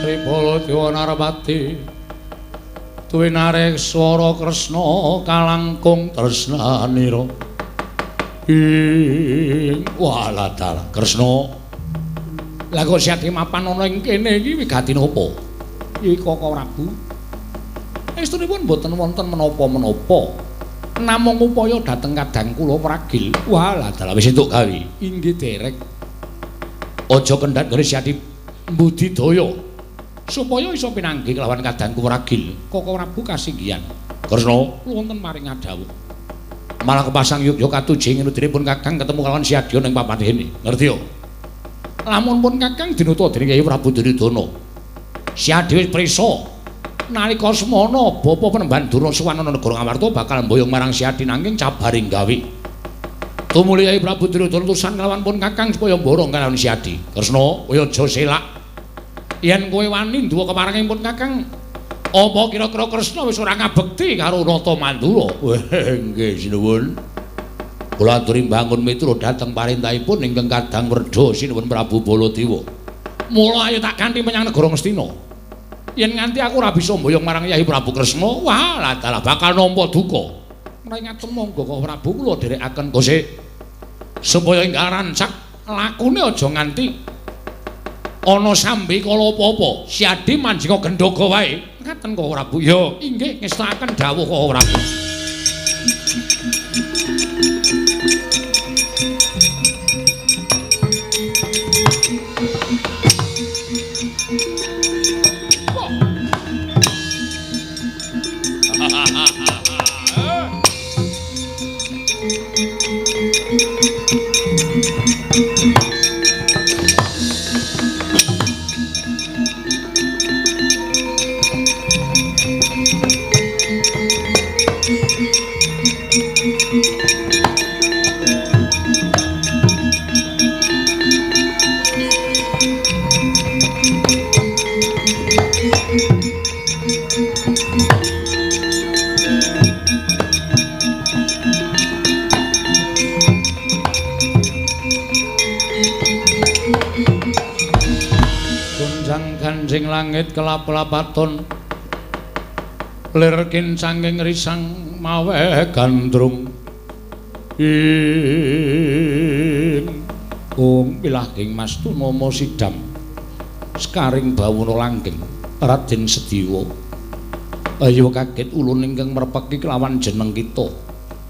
Tripala Dewa Narpati tuwinarek swara Kresna kalangkung tresnanira. Ing walah dalah Kresna. Lah kok Siadi mapan ana ing kene iki wigati napa? Iki Kaka Prabu. Estunipun mboten wonten menapa-menapa. Namung upaya dhateng kadang kula pragil. Walah dalah wis entuk gawe. Inggih derek. Aja kendhat nggone Siadi mbudidaya supaya iso pinanggih kelawan kadangku pragil. Kaka Prabu kasinggihan. Kresna wonten maring ngadhawuh. Malah kepasang yogya katuji ngenudinipun Kakang ketemu kelawan Siadya ning papan kene. Ngerti yo? Lamun pun Kakang dinuta dening Kyai Prabu Duryudana. Siadya wis prisa nalika semana bapa Penemban Durna sowan ana negara Ngamarta bakal mboyong marang Siadya nanging cabaring gawe. Tumuli Kyai Prabu Duryudana tusan kelawan pun Kakang supaya mborong kalawan Siadya. Kresna, kowe aja selak. Yen kowe wani nduwa keparenging pun Kakang, apa kira-kira Kresna wis ora ngabekti karo Nata Mandura? Nggih, sinuwun. Kula aturi mbangun miturut dhateng parentahipun ingkang kadang werda sinuwun Prabu Baladewa. Mula ayo tak kanthi menyang negara Ngastina. Yen nganti aku ora bisa mboyong marang Yai Prabu Kresna, wah dalah bakal nampa duka. Menawi ngaten monggo Kaka Prabu kula dherekaken kosek supaya enggal rancak lakune aja nganti ana sambi kala apa-apa. Siadi manjinga gendhoga wae. Ngaten Kaka Prabu. Ya, inggih ngestakaken dawuh Kaka Prabu. Gonjang-ganjing langit kelap-kelapaton lir kincanging risang maweh gandrung ing kung pilahing mas tunama sidam sekaring bawana langgeng Raden Sediwa. Ayo kaget ulun ingkang merpeki kelawan jeneng kita.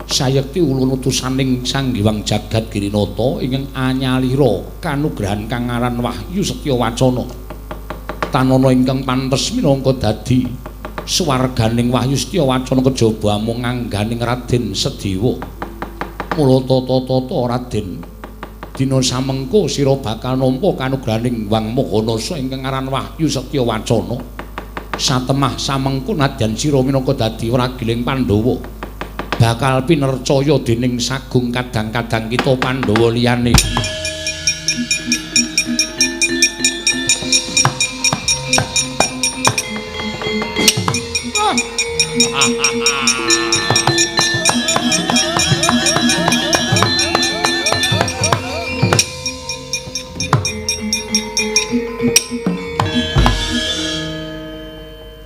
Sayekti ulun utusaning Sang Hyang Jagat Girinata ingkang anyalira kanugrahan kang aran Wahyu Setya Wacana. Tanana ingkang pantes minangka dadi swarganing Wahyu Setya Wacana kejaba amung ngangganing Raden Sediwa. Mula tata-tata Raden, dina samengko sira bakal nampa kanugrahaning Hyang Maha ingkang aran Wahyu Setya Wacana. Satemah samengko nadyan sira minangka dadi wragiling Pandhawa bakal pinercaya dening sagung kadang-kadang kita Pandhawa liyane.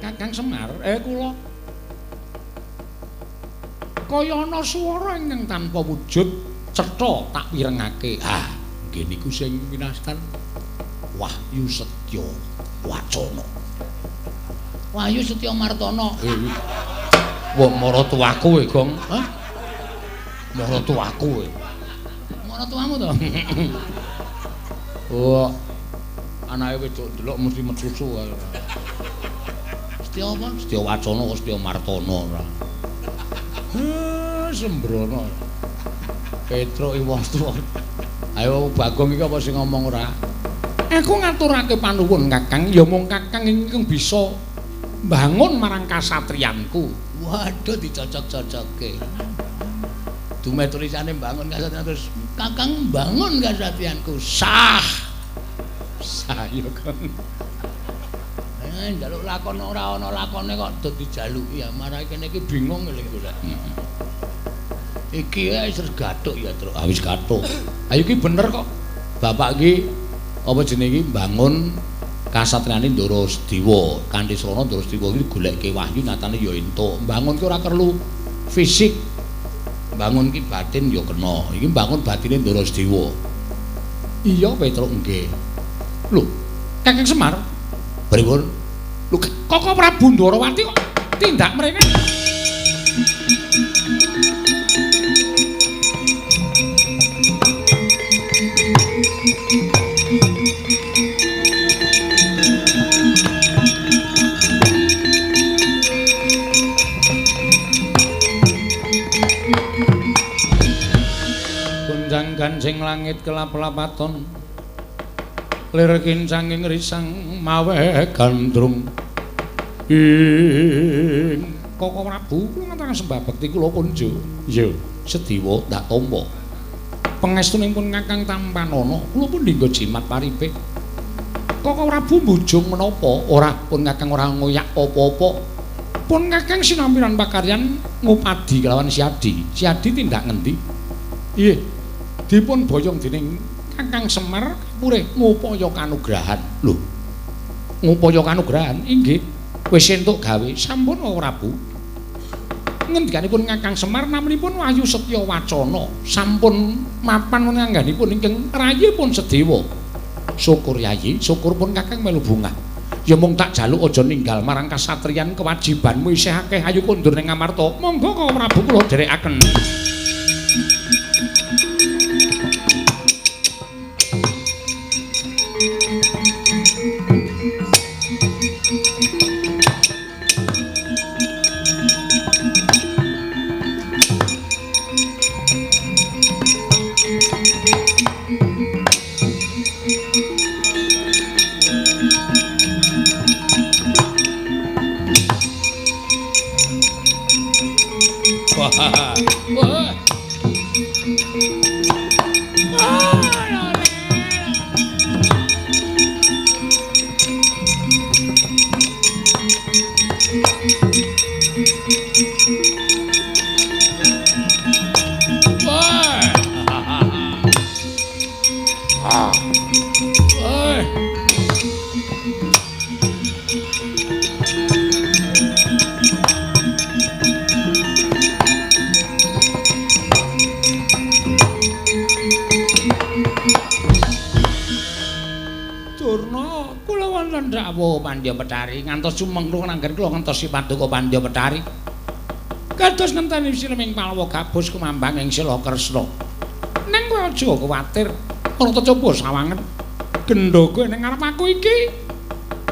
Kakang Semar, kula kaya ana swara ingkang tanpa wujud cetha tak pirengake. Ah, nggih niku sing winastan Wahyu Setya Wacana. Wahyu Setya Martana. Wong maratuwaku e, Gong. Hah? Maratuwaku e. Maratuwamu to? Oh. Anake wedok ndelok mesti mecucu. Setya apa? Setya Wacana kok Setya Martana ora. Sembrono. Petruk wong tuwa. Ayo Bagong iki apa sing ngomong ora? Aku ngaturake panuwun Kakang, ya mung Kakang ingkang bisa mbangun marang kasatriyanku. Waduh dicocok-cocokke. Dumeh tulisane mbangun kasatriyan terus Kakang mbangun kasatriyanku. Sah. Sah ya, Kang. Njaluk lakon ora ana lakone kok do dijaluki ya marah kene iki bingung lho golek. Iki wis gathuk ya, Truk. Ah wis gathuk. Ayo iki bener kok. Bapak iki apa jenenge iki mbangun kasatriyane Ndara Sediwa. Kanthi srana Ndara Sediwa iki golekke wahyu nyatane ya entuk. Mbangun ki ora perlu fisik. Mbangun ki batin ya kena. Iki mbangun batine Ndara Sediwa. Iya, Petruk nggih. Lho, Kakang Semar. Pripun? Lho, Koko Prabu Ndorowati kok tindak mrene? Gonjang ganjing langit kelap-lapaton, lir kincanging risang mawe gandrung. Ing Koko Prabu kula ngaturaken sembah bekti kula kunjo. Iya, Sediwa ndak tampa. Pangestunipun Kakang Tampanana kula pun dinggo jimat paripik. Koko Prabu mbujung menapa? Ora pun Kakang ora ngoyak apa-apa. Pun Kakang sinampiran pakaryan ngupadi kelawan Siadi. Siadi tindak ngendi? Iya, dipun boyong dening Kakang Semar kapurih ngupaya kanugrahan. Lho, ngupaya kanugrahan? Inggih, wis entuk gawe. Sampun Koko Prabu. Ngendikanipun Kakang Semar naminipun Wahyu Setya Wacana. Sampun mapan ngangganipun ingkang rayipun Sedewa. Syukur Yayi, syukur pun Kakang melu bungah. Ya mung tak jaluk aja ninggal marang kasatriyan kewajibanmu isih akeh. Ayo kondur ning Ngamarta. Monggo Koko Prabu kula dherekaken. Pandya Betari ngantos sumengkung nanggen kula ngentosi paduka Pandya Betari. Kados ngenteni sileming Palwa gabus kumambang ing Sila Kresna. Ning kowe aja kuwatir, ora coba sawangen. Gendhoga ning ngarep aku iki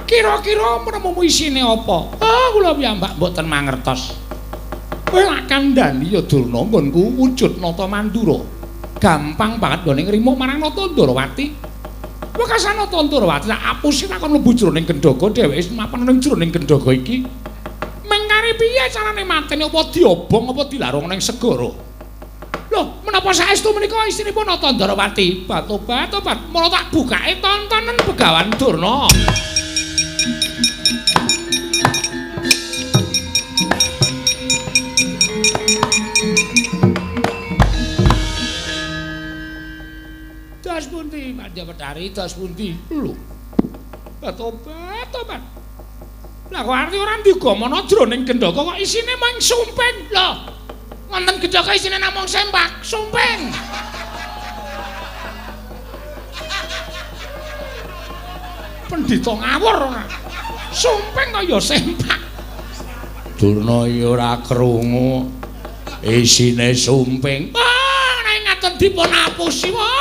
kira-kira menemumu isine apa? Ah, kula piyambak mboten mangertos. Kowe lak kandhani ya Durna nggonku wujud Nata Mandura. Gampang banget nggone ngrimo marang Nata Ndorowati. Wekasan Nata Ndorowati tak apusi takon mlebu jroning gendhoga dheweke mapan ning jroning gendhoga iki. Mengkari piye carane mateni apa diobong apa dilarung ning segara? Lho, menapa saestu menika istinipun Nata Ndorowati? Batobat-tobat, mula tak bukake tontonen Begawan Durna. Das pundi Pandya Betari, das pundi? Lho. Tobat, tobat. Lah kok arti ora digomono jroning gendhoga kok isine mung sumping. Lho. Wonten gendhoga isine namung sempak, sumping. Pendhita ngawur ora. Sumping kaya sempak. Durna ya ora krungu isine sumping. Ah, nek ngaten dipun apusi wae.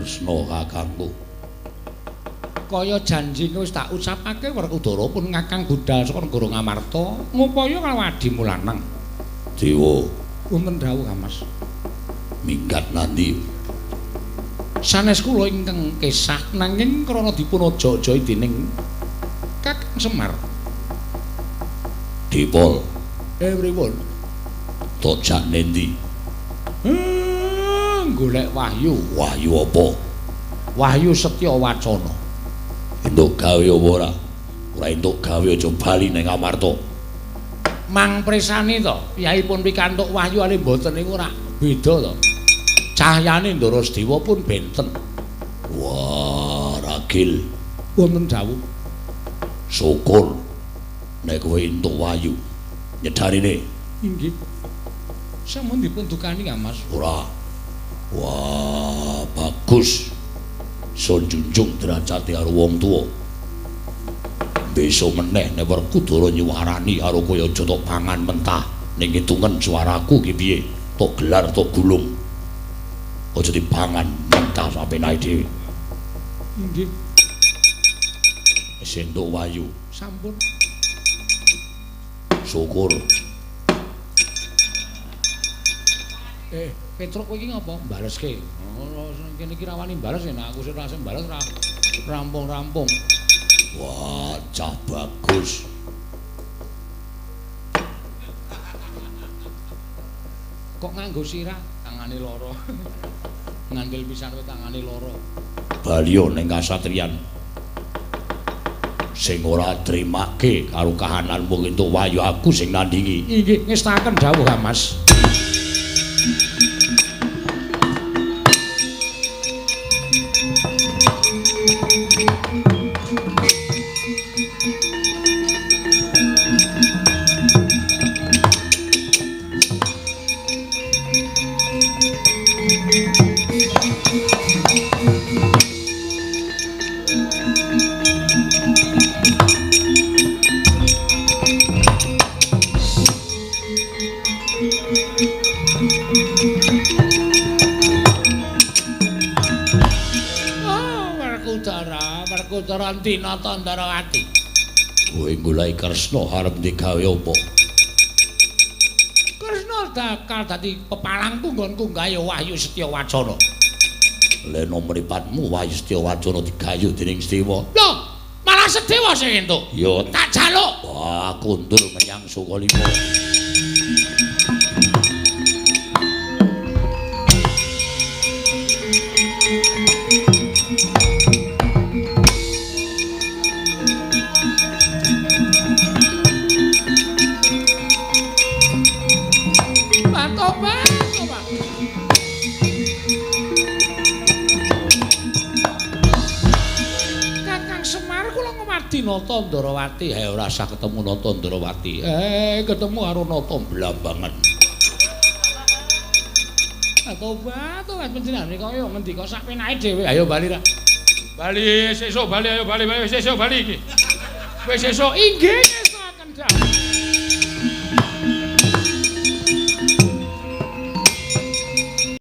Kresna kakangku. Kaya janji wis tak ucapake Werkudara pun ngakang budal saka negara Ngamarta ngupaya karo adimu lanang. Dewa, wonten dawuh Kang Mas. Minggat nanti. Sanes kula ingkang kesah nanging krana dipun aja-ajahi dening Kakang Semar. Dipol. Pripun? Tojak nendi? Golek wahyu. Wahyu apa? Wahyu Setya Wacana. Entuk gawe apa ora? Ora entuk gawe aja bali ning Amarta. Mang presani to, piyahipun pikantuk wahyu ale mboten niku ora beda to. Cahyane Ndara Sedewa pun benten. Wah, ragil. Wonten dawuh. Syukur nek kowe entuk wahyu. Nyedarine. Inggih. Sampun dipun dukani Kang Mas. Ora. Wah, bagus. Sun junjung derajate karo wong tuwa. Besok meneh nek Werkudara nyuwarani karo kowe aja tok pangan mentah ning hitungen suaraku ki piye? Tok gelar tok gulung. Aja dipangan mentah sampe nae dhewe. Inggih. Wis entuk wahyu. Sampun. Syukur. Petruk kowe iki ngapa? Baleske. Ngono kene iki ra wani bales nek aku sing ora sing bales ra rampung-rampung. Wah, cah bagus. Kok nganggo sirah? Tangane loro. Ngandel pisan kowe tangane loro. Baliyo ning kasatriyan. Sing ora trimake karo kahananmu entuk wahyu aku sing nandingi. Inggih, ngestaken dawuh Kang Mas. Werkudara Nata Ndarawati. Kowe goleki Kresna arep digawe apa? Kresna bakal dadi pepalangku nggonku gawe wahyu Setya Wacana. Leno mripatmu wahyu Setya Wacana digayu dening Sedewa. Lho, malah Sedewa sing entuk. Ya tak jaluk. Wah, kundur menyang Sukalima. Nata Ndarawati, ora usah ketemu Nata Ndarawati. Ketemu karo Nata Blambangan. Tobat, tobat panjenengane kaya ngendika sak penake dhewe. Ayo bali ra. Bali sesuk bali, ayo bali bali sesuk bali iki. Wis sesuk inggih ngestokaken dawuh.